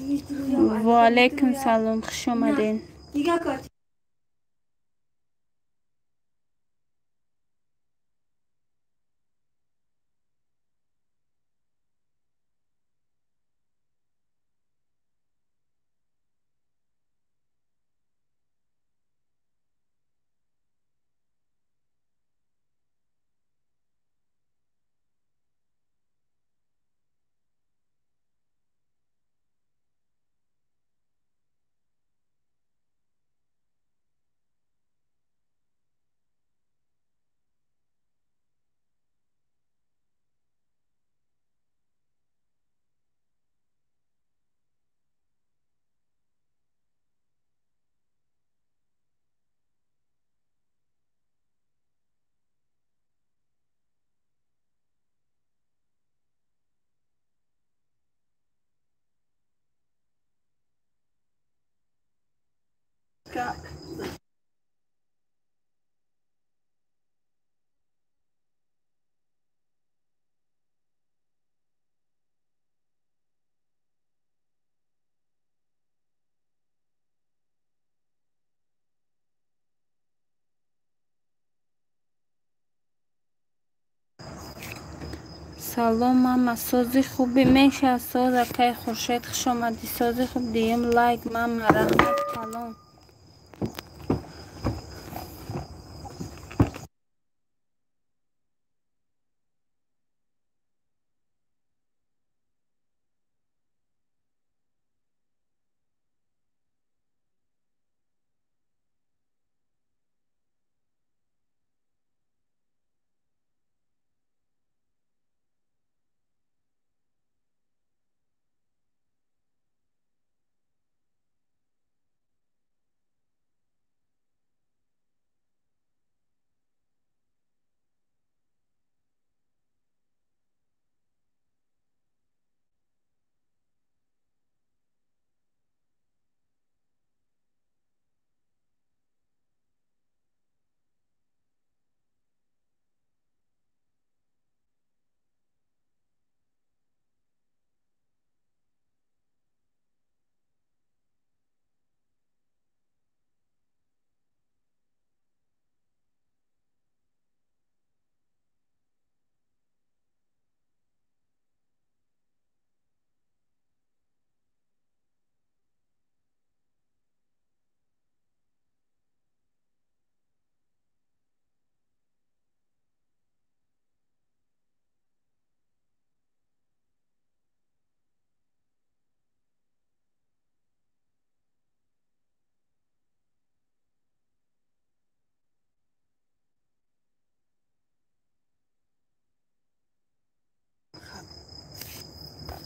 Ва алайкум салом, хуш омадед. Салом, мама, сози хуби меша, соз акай Хуршед, хуш омадӣ, сози хуб диюм лайк, мама, раҳмат калом.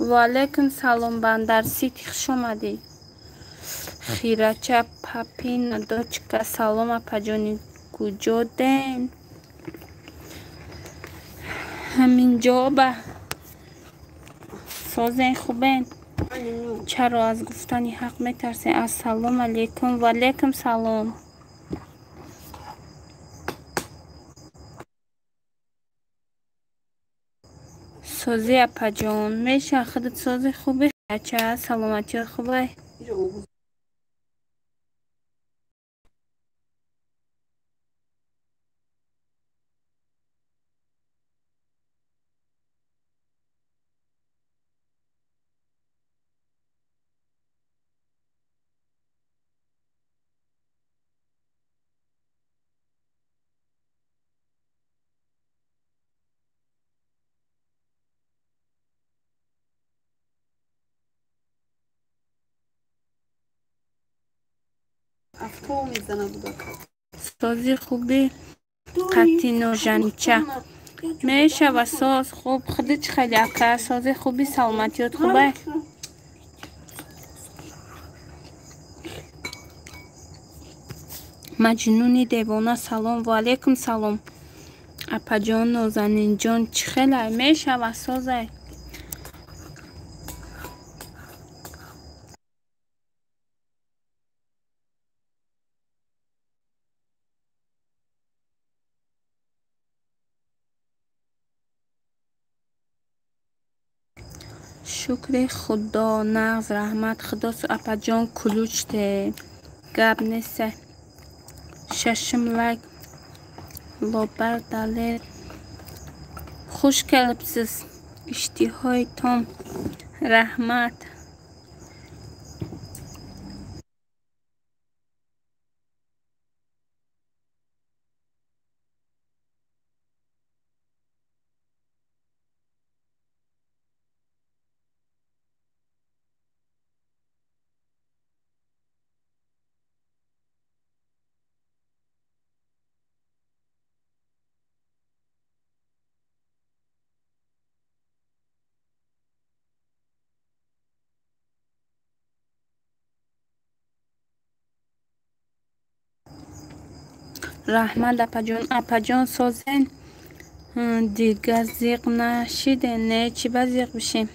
Ва алайкум салом, Бандар Сити, хуш омадӣ. Хирача папина дочка, салом апаҷони, куҷоден? Ҳаминҷо ба созен, хубен? Чаро аз гуфтани ҳақ метарсен? Ассалому алайкум. Ва алайкум салом. Сози апаҷон, меша худат сози хуби? Хирача, саломатиёт хубай? Сози хуби қатиножанча мешава соз хуб, худат чӣ хеле ака? Сози хуби, саломатиёт хубай? Маҷнуни девона, салом. Ва алайкум салом. Апаҷон Нозанинҷон, чӣ хелай? Мешава созай? Шукри Худо, нағз, раҳмат. Худо апаҷон кулучте. Гап нест. Шашум лайк. Лобар Далер. Хуш келибсиз. Иштиҳои том. Раҳмат. Раҳмат апаҷон. Апаҷон созен дига зиқ нашиден? Не, чӣ ба зиқ бишем?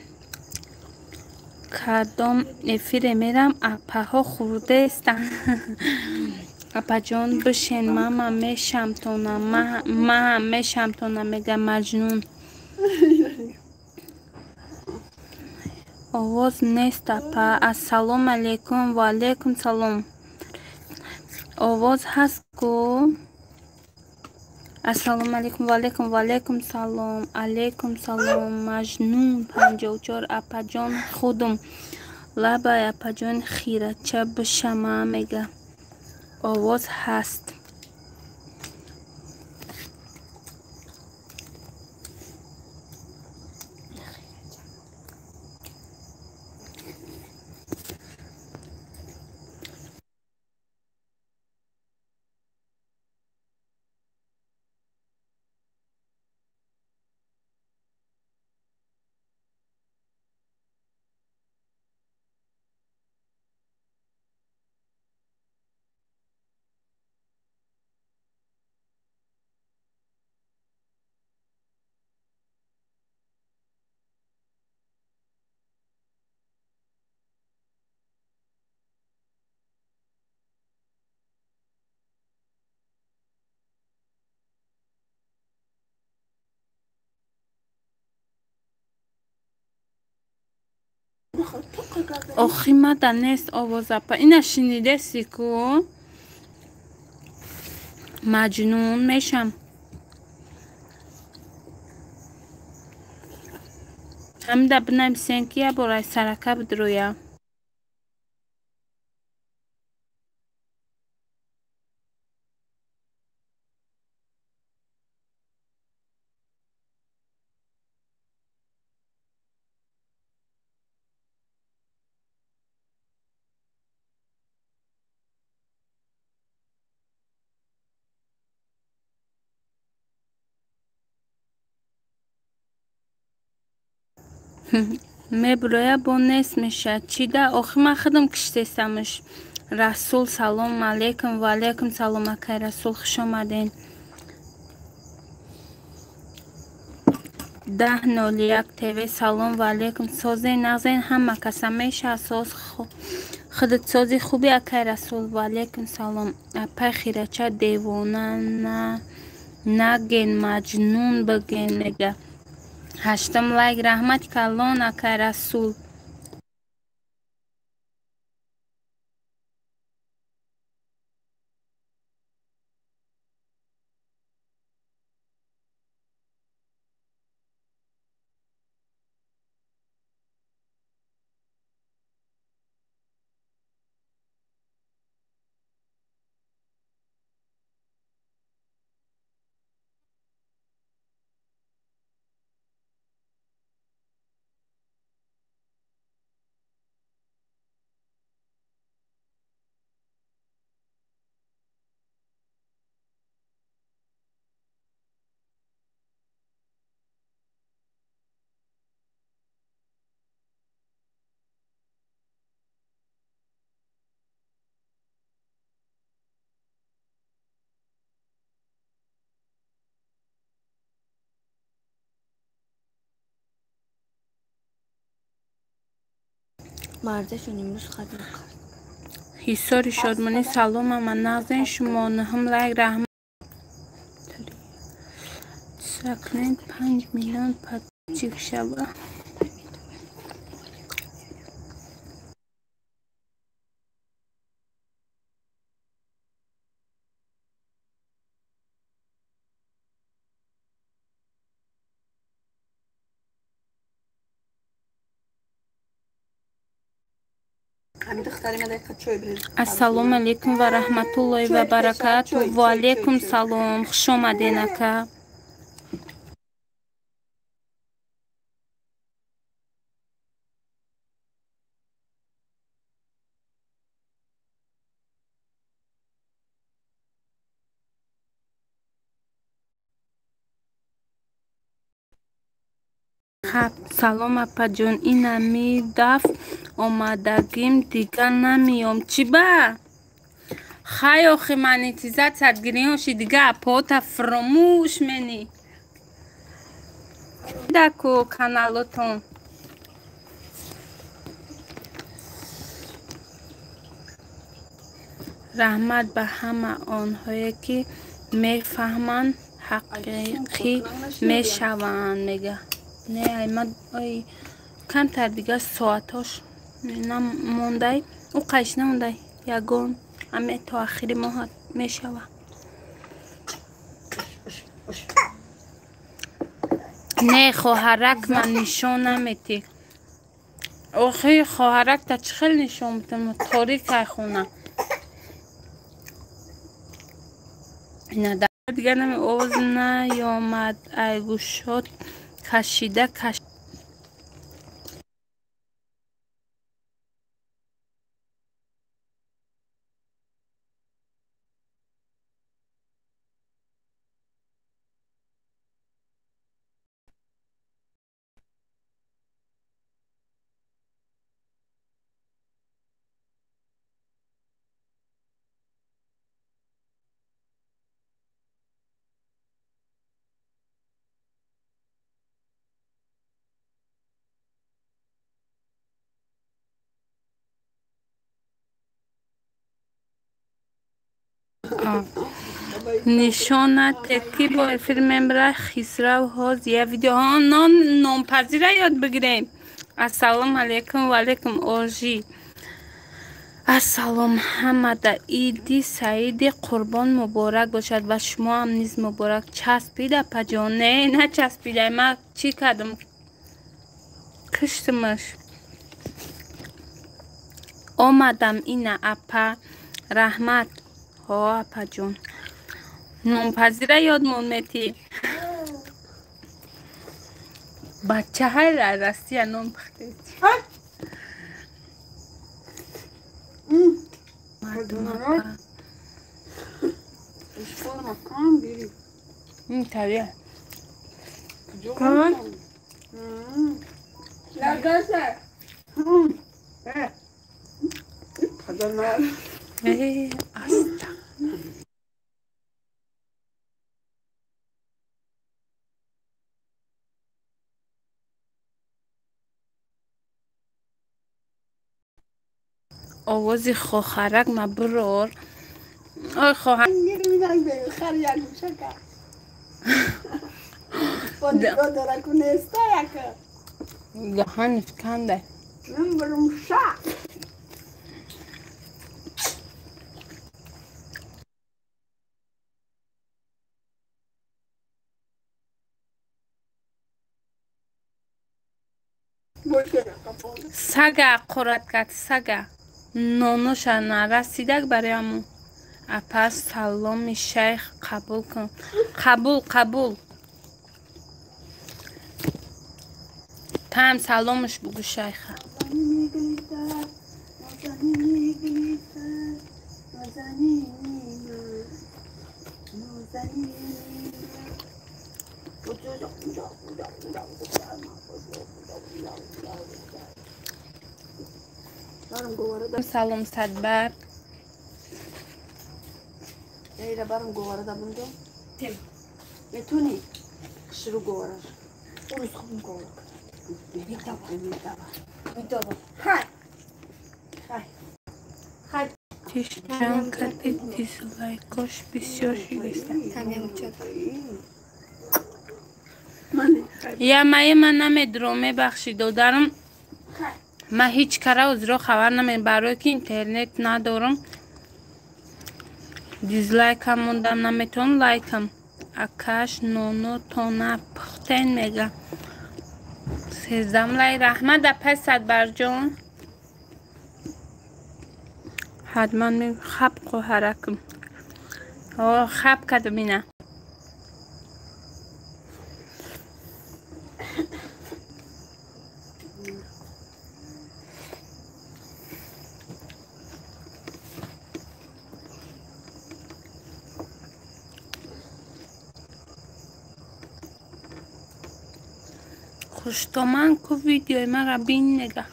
Кадом эфире мерам, апаҳо хурдестанд. Апаҷон бишен, мама мешамтона, маам мешамтона, мега Маҷнун. Овоз нест апа. Ассалому алайкум. Ва алайкум салом. Овоз ҳаст ку? Ассалому алайкум. Ва алайкум, ва алайкум салом. Алайкум салом. Маҷнун 54. Апаҷон худум. Лабай апаҷон хирача бишама мега. Овоз ҳаст. Охи мада нест овоз апа. Ина шинидеси ку? Маҷнун мешам. Ҳамида бинависен ки як бор ай сарака бидроя. Меброя бо нест мешавад. Чӣ да? Охи ман худам киштесамш. Расул салом алейкум. Ва алейкум салом акай Расул, хуш омаден. 1001 ТВ салом ва алейкум. Созен нағзен ҳама каса мешавад. Соз худат сози хуби акай Расул. Ва алейкум салом. Апай хирача девона наген маҷнун биген мега. Ҳаштум лайк. Раҳмати калон акай Расул. Мардашон имрӯз хатм кард. Ҳисори шодмонӣ салом ама нағзен шумо. Нуҳум лайк. Раҳмат. Сакнед 5 миллион подписчик шава. Ассалому алейкум ва раҳматуллоҳи ва баракату. Ва алейкум салом. Хуш омаден, ака. Салом, апаҷон. Инами даф омадагим, дига намеём. Чӣ ба? Хай, охи, монетизатсият гирёнши, дига апота фуромӯш менӣ. Даку каналотон. Раҳмат ба ҳама онҳое, ки мефаҳманд, ҳақиқӣ мешаванд, мега. Не, ай ма ой камтар дига соатҳош намондай, ӯ қайш намондай, ягон аме то ахири моҳ мешава. Не, хоҳарак, ман нишон наметӣ. Охи, хоҳарак, та чӣ хел нишон битам? Торикай хона. Ина дига нами овоз наёмад, ай гӯшот кашида каш. Нишона теки бо эфир мембра Хисрав ҳоз я видео нон нонпазира ёд бигирем. Ассалому алейкум ва алейкум ожи. Ассалом, ҳамада иди саиди қурбон муборак бошад ва шумоам низ муборак. Часпида, апаҷон? Не, начаспида. Ма чӣ кардам? Киштимаш. Омадам ина, апа. Раҳмат. Ҳо, апаҷон. Нонпазира ёдмон метӣ. Бача ҳайра Россия нон пухтед. Мардум, апа. Ин тавия. Кан? Аста. Овози хохарак ма бирор. Ой, хоҳар. Даҳанаш канда. Сага қурат кард, сага. Ноноша нарасидак барои ҳамун. Апа, саломи шайх қабул кун. Қабул, қабул. Таам саломаш бугӯ шайха. Салом, Садбарг. Тишчан карди, дизлайкош бисёр шудааст. Я мае ман намедурам, мебахшид, додарам. Ман ҳеҷ кара озиро хабар намедам, барое ки интернет надорам. Дизлайкам мондам наметавонам лайкам. Акаш ноно тона пухтен мега. Сездам лай, раҳмат, апай Садбарҷон. Ҳатман хаб хоҳаракм. Хаб кардам ина. Хуштоман ку видеои маро бин нега.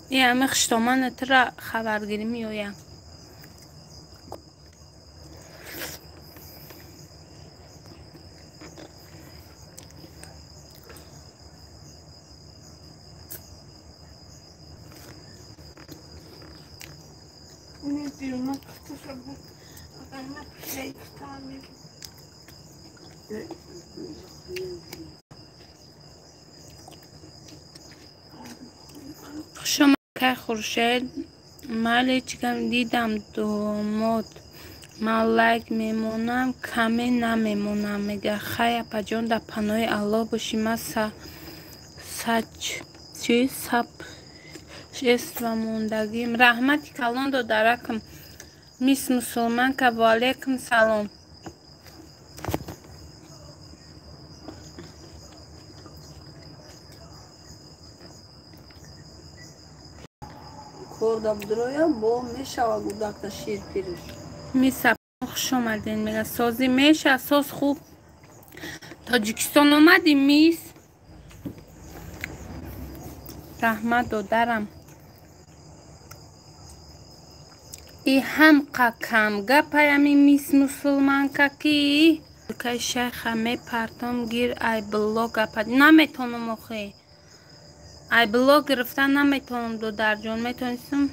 И ами хуштомана тура хабаргирӣ меоям. Хушомадкай Хуршед. Майли чикам дидам домод. Ман лайк мемонам, каме намемонам. Мега хай апаҷон, дар паноҳи Аллоҳ бошӣ. Ман сап шества мондагим. Раҳмати калон додаракам. Мис мусулманка, ва алайкум салом. Корда будроя бо мешава гудакта шир пириш. Миса хуш омаден. Мега сози меша соз хуб. Тоҷикистон омадӣ мис? Раҳмат додарам. И ҳамқа камгапаями мис мусулманка ки кай шайха мепартом гир ай блог апа наметонам охе. Ай блог гирифтан наметонам додарҷон, метонистам.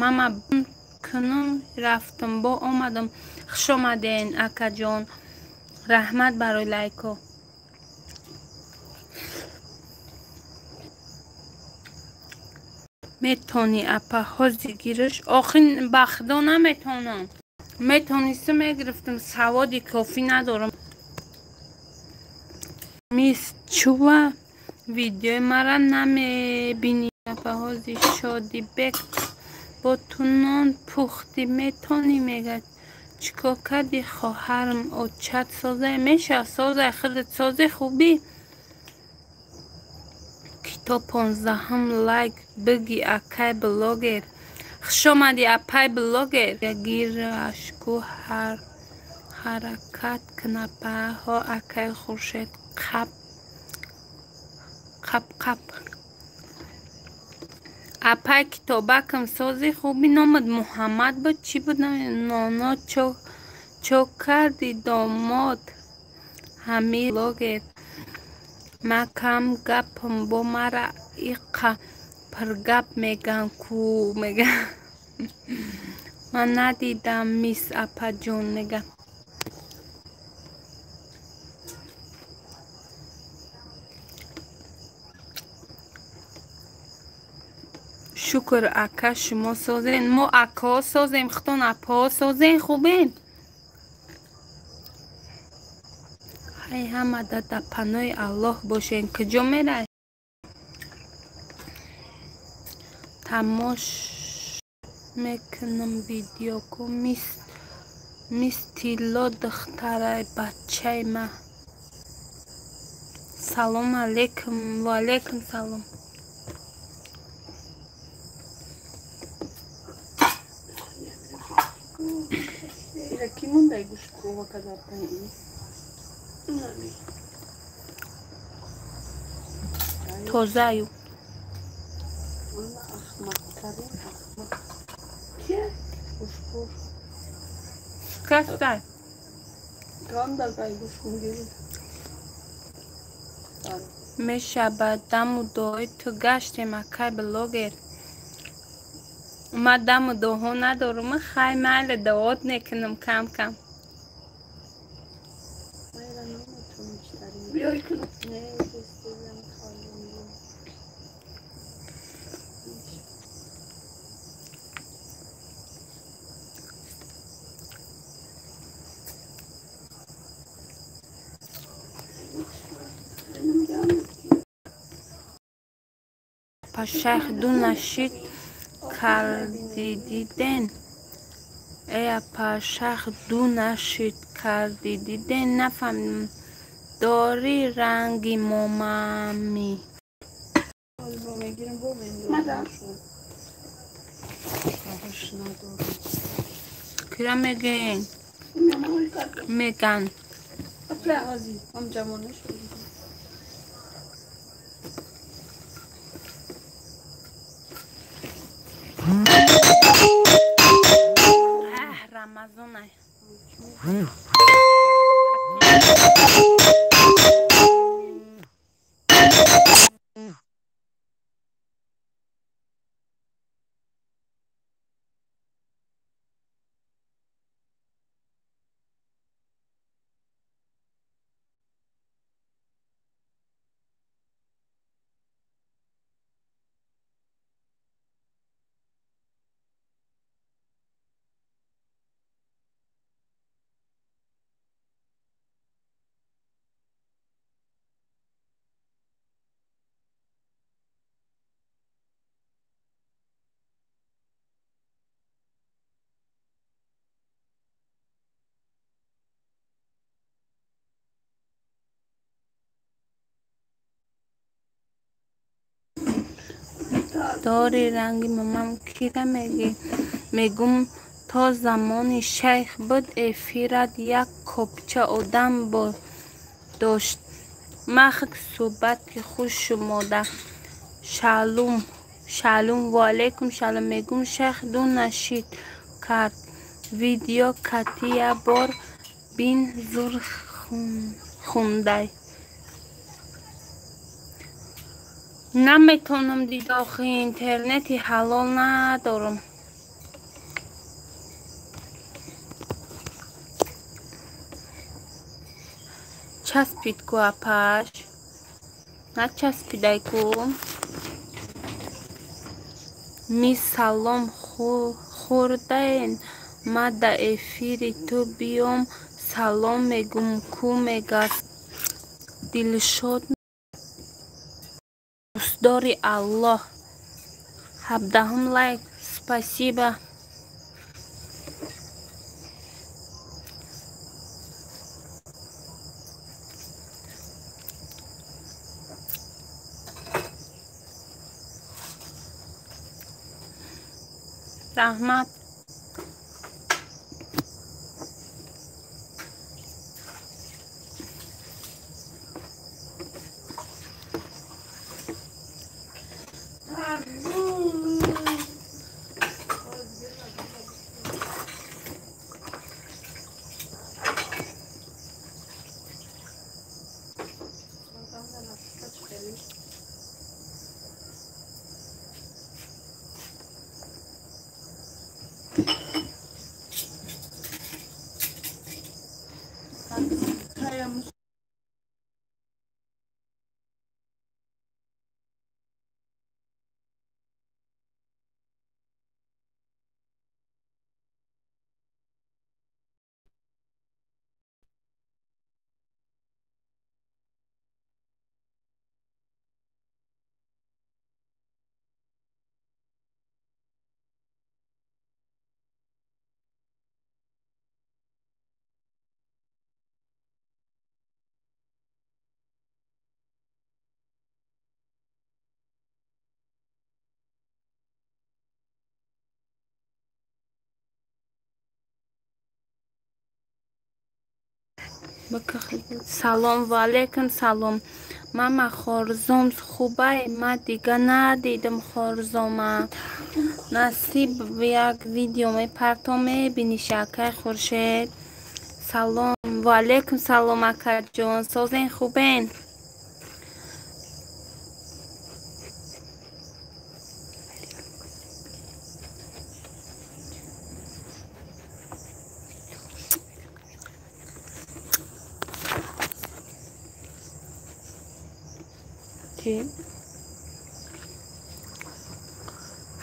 Мама кунум рафтам бо омадам. Хуш омаден акаҷон. Раҳмат барои лайко. Метонӣ апа ҳози гириш? Охи ба худо наметонам. Метонистам мегирифтам, саводи кофӣ надорам. Мис чува видеои мара намебинӣ апа ҳози Шодибек бо ту нон пухтӣ метонӣ мега. Чӣ кор кардӣ хоҳарам? Очат созай меша созай худат сози хубӣ. Китоб 15-ум лайк биги акай блогер. Хуш омадӣ апай блогер. Гирашку ҳаракат кун апаҳо акай Хуршед қап қап қап. Апай китобакам сози хуби номад Муҳаммад буд чӣ буд ноно чо карди домод ҳами блогер. Ман кам гапам бо мара иқа пиргап меган ку мега. Ман надидам мис апаҷон мега. Шукр ака шумо созен. Мо акаҳо созем, худтон апаҳо созен хубен. Ҳай ҳамада дар паноҳи Аллоҳ бошен. Куҷо мерай? Тамош мекунам видеоку мис тилло духтарай бачаи ман. Салом алейкум. Ва алейкум салом. Ки мондай гӯшткова кадар таи? Тозаю. Ахмақтарин ахмақ. Ки? Гӯштков. Кастай. Ганда гай гӯшкун гирид. Мешаба даму дои ту гаштем акай блогер. Ман даму доҳо надорум, хай майли дуот мекунам кам-кам. Апа шайх ду нашид кардидиден. Эй апа шайх ду нашид кардидиден. Нафаҳмидам. Дори ранги момами. Кира мегӯен? Меган. Рамазонай. Дори ранги момам кира мегӣ? Мегум то замони шайх буд эфират як копча одам дошт. Махк суҳбати хуш шумода. Шалум шалум ва алайкум шалом. Мегум шайх ду нашид кард. Видео кати я бор бин зур хундай. Наметавонам дид, охи интернети ҳалол надорам. Часпид ку апаш. Начаспидай ку. Ми салом хӯрдаен. Ма да эфири ту биём салом мегум ку мега Дилшод дӯстдори Аллоҳ. 17 лайк. Спасибо. Раҳмат. Салом ва алайкум салом. Мама хорзом хубай, ма дига надидам хорзома. Насиб як видео мепартом мебиниш акай Хуршед. Салом ва алайкум салом акаҷон, созен хубен?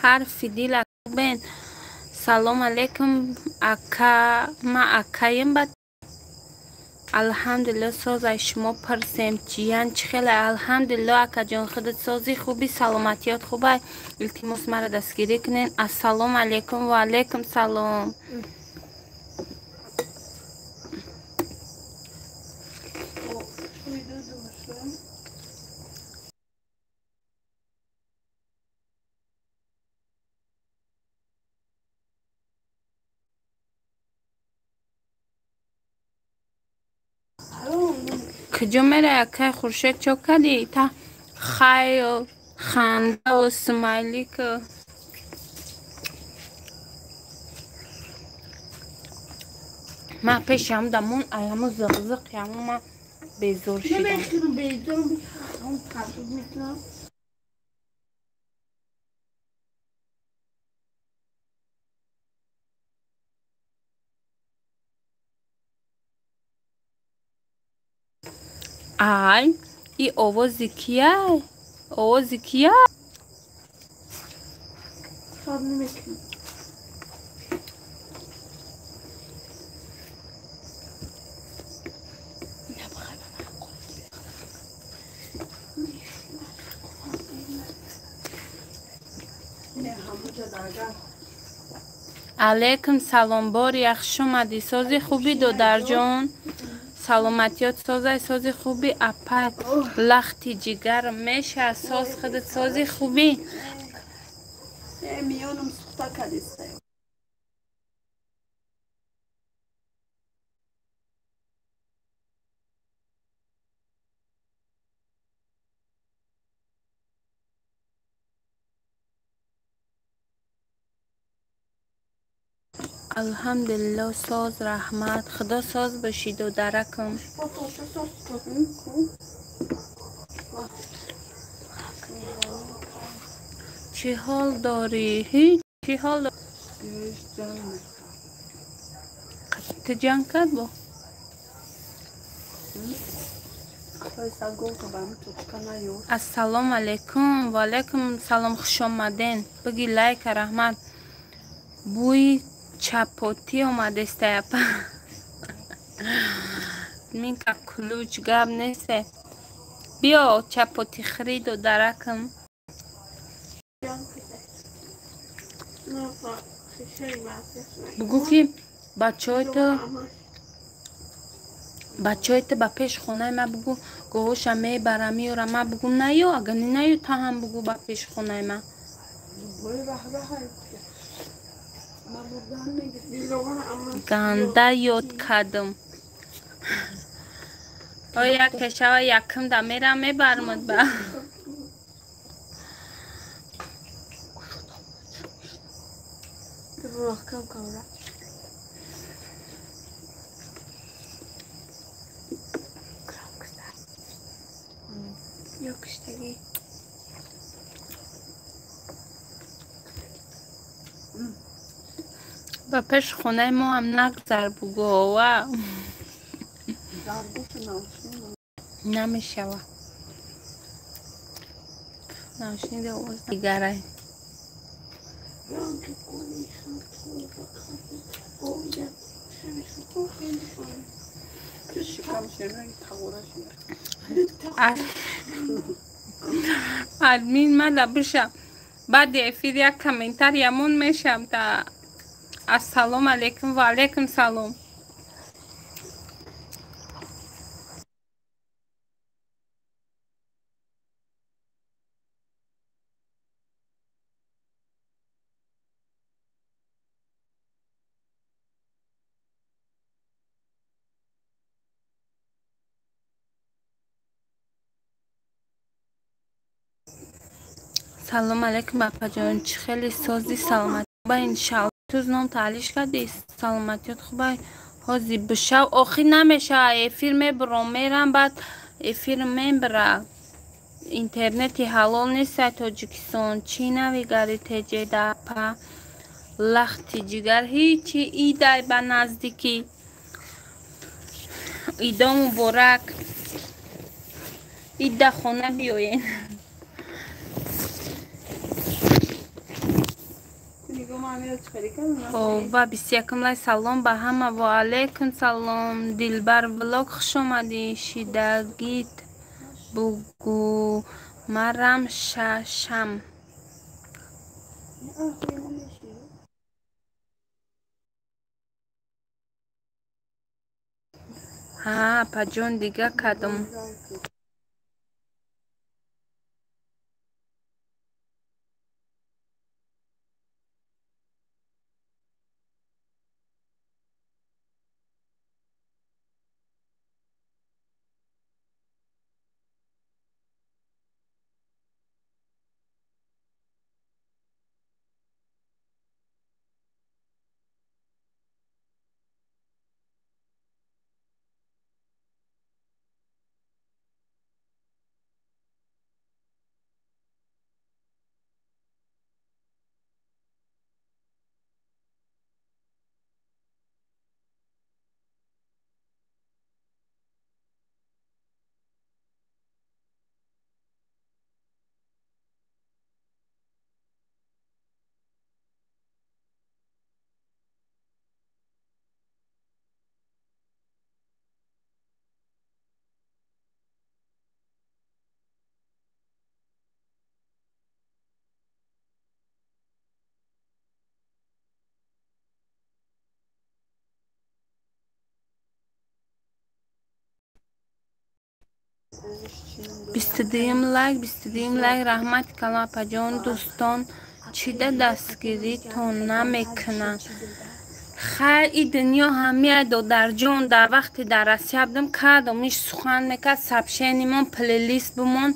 Ҳарфи дил бен. Салом алейкум ака, ма акаем ба Алҳамдулилло созай шумо пурсем чиян чӣ хеле алҳамдулилло акаҷон худат сози хуби саломатиёт хубай илтимос мара дастгирӣ кунен. Ассалому алайкум ва алайкум салом. Куҷо мерай акай Хуршед чо кардӣ? Та хайу хандаву смайлику. Ман пеши ҳаму дамон ай ҳаму зиқзиқи ҳаму ман безор шидам. Ай, и овози кияй? Овози кияй? Алейкум салом, бори хуш омадӣ. Сози хуби додарҷон. Саломатиёт созай сози хуби апай лахти ҷигар меша соз худат сози хуби. Миёнам сухта кадиста. Алҳамдулилло соз раҳмат. Худо соз бошӣ додаракам. Чӣ ҳол дорӣ? Ҳеҷ чӣ ҳол дорӣ? Ту ҷанг кард бо? Ассалому алайкум. Ва алайкум салом, хуш омаден. Биги лайка раҳмат. Бӯи чапотӣ омадестай апа. Минка ключ гап несте. Биё чапотӣ хӯрӣ додаракам. Бугӯ ки бачаҳои ту ба пеши хонаи ман бугӯ гоҳоша мебарам меёрам. Ман бугӯ наё, агар наё та ҳам бугӯ ба пеши хонаи ман. Ганда ёд кардам. Ой як кешава якум да мерам мебармад ба. Ба пеши хонаи мо ҳам нагзар бугӯ ова. Намешава. Наушнида овоз дигарай. Админ мада биша. Баъди эфир як комментариямон мешам та. Ассалому алайкум ва алайкум салом. Салом алайкум апаҷон, чӣ хеле сози саломатӣ ба иншалло. Туз ном таълиш кардӣ, саломатиёт хубай. Ҳози бишав охир намешава, эфир мебурам мерам, баъд эфир мебара. Интернети ҳалол нестай Тоҷикистон. Чӣ навигари теҷеда апа? Лахти ҷигар ҳичи идай ба наздикӣ. Идо муборак. Ида хона биёен. Ва 21 лайк. Салом ба ҳама. Ва алайкум салом. Дилбар влог, хуш омадӣ. Шидагит бугу марам шашам. Ҳа, апаҷон, дига кадом? 22-юм лайк, 22-юм лайк. Раҳмати калон, апаҷон. Дӯстон, чида дастгиритон намекунанд? Хайр, и дунё ҳамия, додарҷон. Дар вақте дар Россия будам, кадомиш сухан мекард, сообщение мон, плейлист бимон.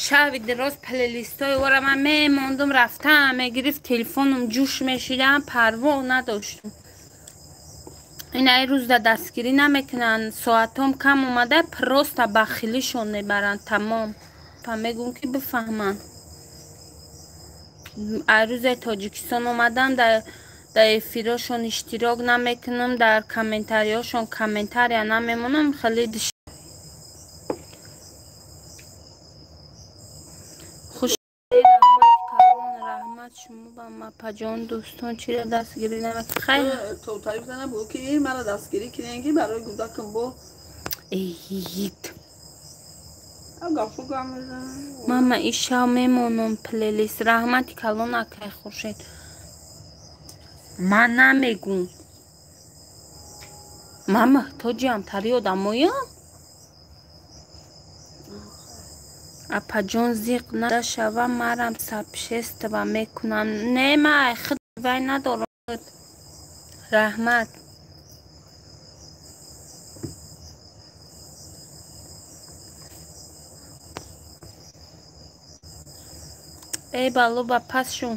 Шаби дироз плейлистҳои ора ман мемондум, рафтам мегирифт, телефонам ҷӯш мешидам, парво надоштум. Ин ай рӯзда дастгирӣ намекунанд, соатҳом кам омада, просто бахилишон мебаранд, тамом. Па мегӯм, ки бифаҳманд. Ай рӯзе Тоҷикистон омадам, дар эфирошон иштирок намекунам, дар комментариҳошон комментария намемонам. Хеле хуш. Раҳмат шумо ба мапаҷон. Дӯстон, чиро дастгирӣ намекунанд? Хайр, Товтариф зана бугӯ, ки мара дастгирӣ кинен, ки барои кӯдакам бо эйит. Гафу гам мезанам. Мама, ишав мемонам плейлист. Раҳмати калон, акай Хуршед. Ман намегӯм, ман муҳтоҷиам тари одамоям. Апаҷон, зиқ нашава, марам сообщество мекунам. Не, ман ай худ вай надорам. Раҳмат. Эй, бало, ба пас шу.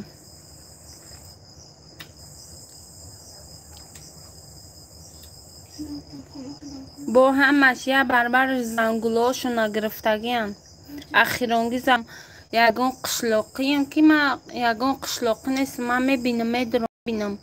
Бо ҳамаш як барбар зангулоошона гирифтагиам. Ахиронгизам ягон қишлоқиам, ки ман ягон қишлоқӣ нестам. Ман мебинам, медурам, бинам.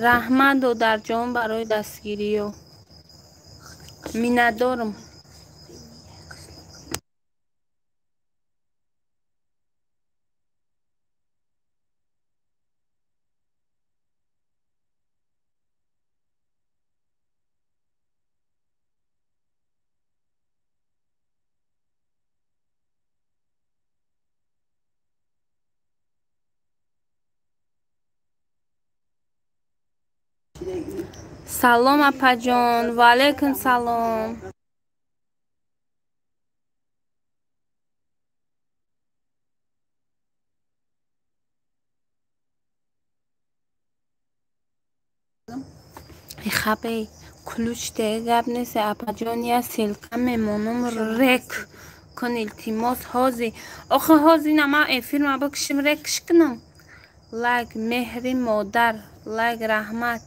Раҳмат, додарҷон, барои дастгириё. Миннатдорам. Салом, апаҷон. Ва алайкум салом. Хабе ключ де, гап нест, апаҷон. Я ссылка мемонам, рек кун, илтимос. Ҳози охи, ҳози на, ман эфирма бикшим, рекш кунам. Лайк меҳри модар. Лайк раҳмат.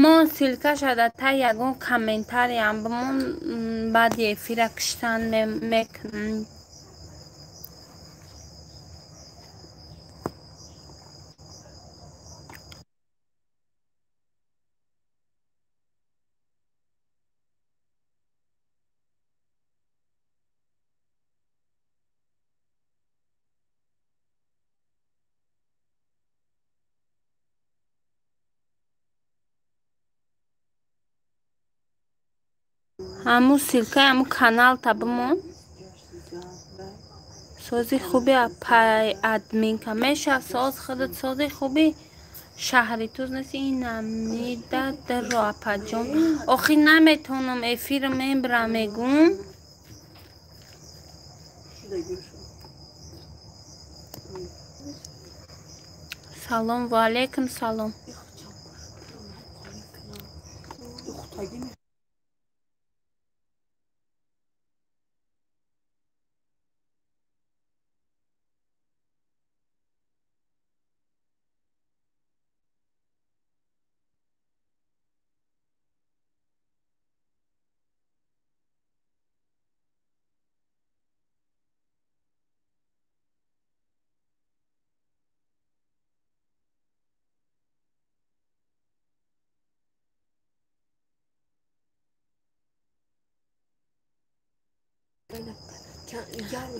Мо ссылка ша дар таи ягон комментариям бимон, баъди эфира киштан мекунам. Ҳамун ссылка и ҳамун каналта бимон. Сози хуби апай админка меша, соз худат сози хуби шаҳри туз неси инамида даро апаҷон. Охи наметонам эфир мебра мегум. Салом ва алейкум салом.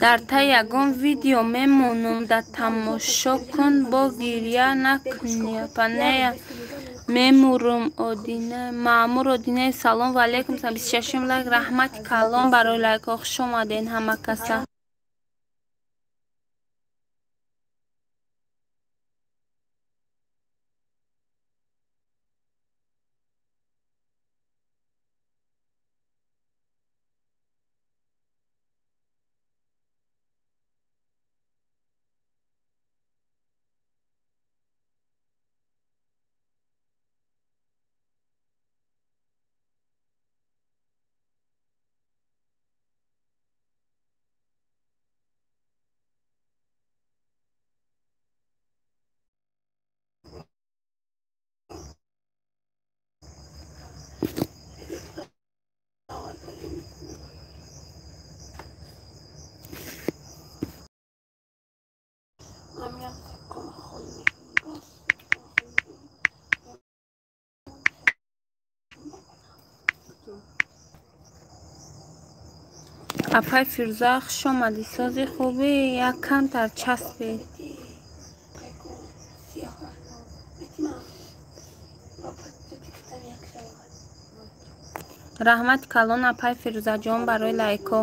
Дар таи ягон видео мемонам, да тамошо кун, бо гиря накунӣ. Апанея мемурум Одина, Маъмур Одинаев, салом ва алейкум салом. 26 лайк, раҳмати калон барои лайкҳо. Хуш омадед ҳама каса. Апай Фирӯза, хуш омадӣ. Сози хубӣ, як камтар часпед. Раҳмати калон апай Фирӯзаҷон барои лайкҳо.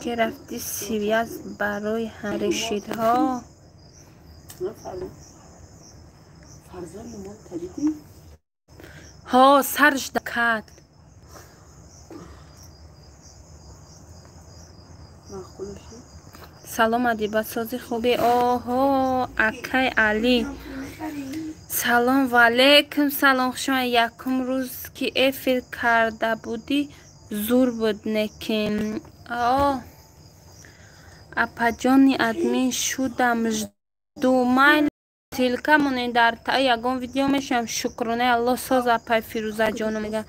Ки рафти связь барои решидҳо. Ҳо, сарш дакад. Салом Адиба, сози хубӣ. Оҳо, акай Алӣ. Салом ва алейкум салом. Хуш омадед. Якум рӯз ки эфир карда будӣ зур буд, некин. О, апаҷони админ шудам, жду. Майли ссылка монед, дар таи ягон видео мешавам. Шукронаи Аллоҳ соз апай Фирӯзаҷону мега.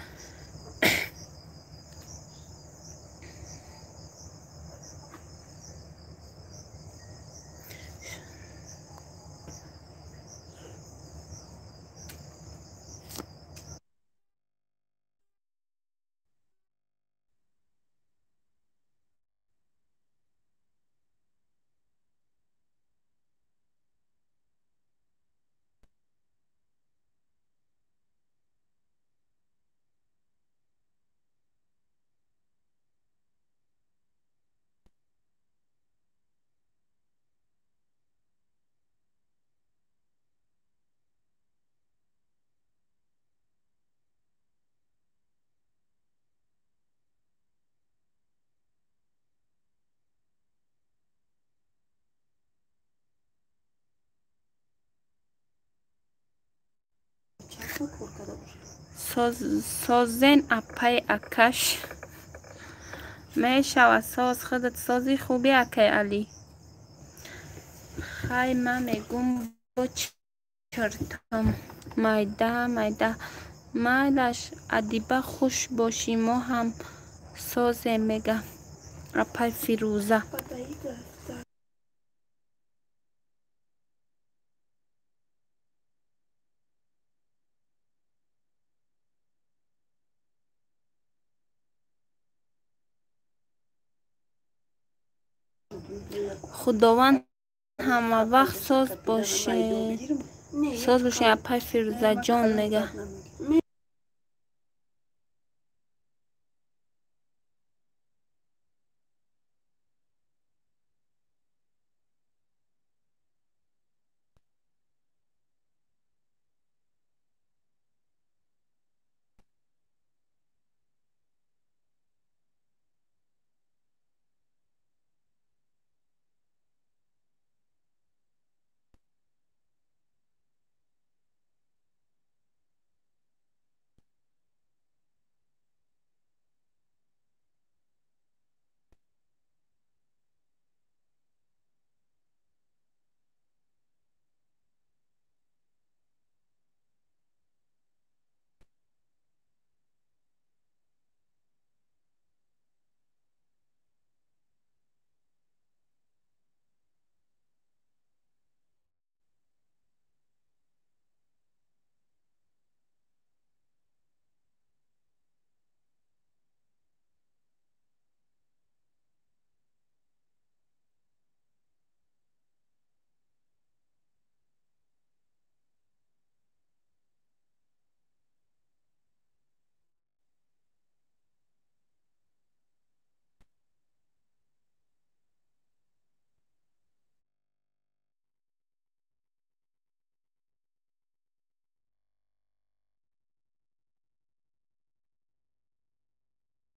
Кор карда бошад. Созен, апай акаш. Мешавад, соз, худат сози, хуби, акай Алӣ. Хай, ман мегум бо чиртам майда майда. Майлаш, Адиба, хуш бошӣ, мо ҳам созем, мега апай Фирӯза. Худованд ҳамавақт соз бошед, соз бошед, апай Фирӯзаҷон, мега.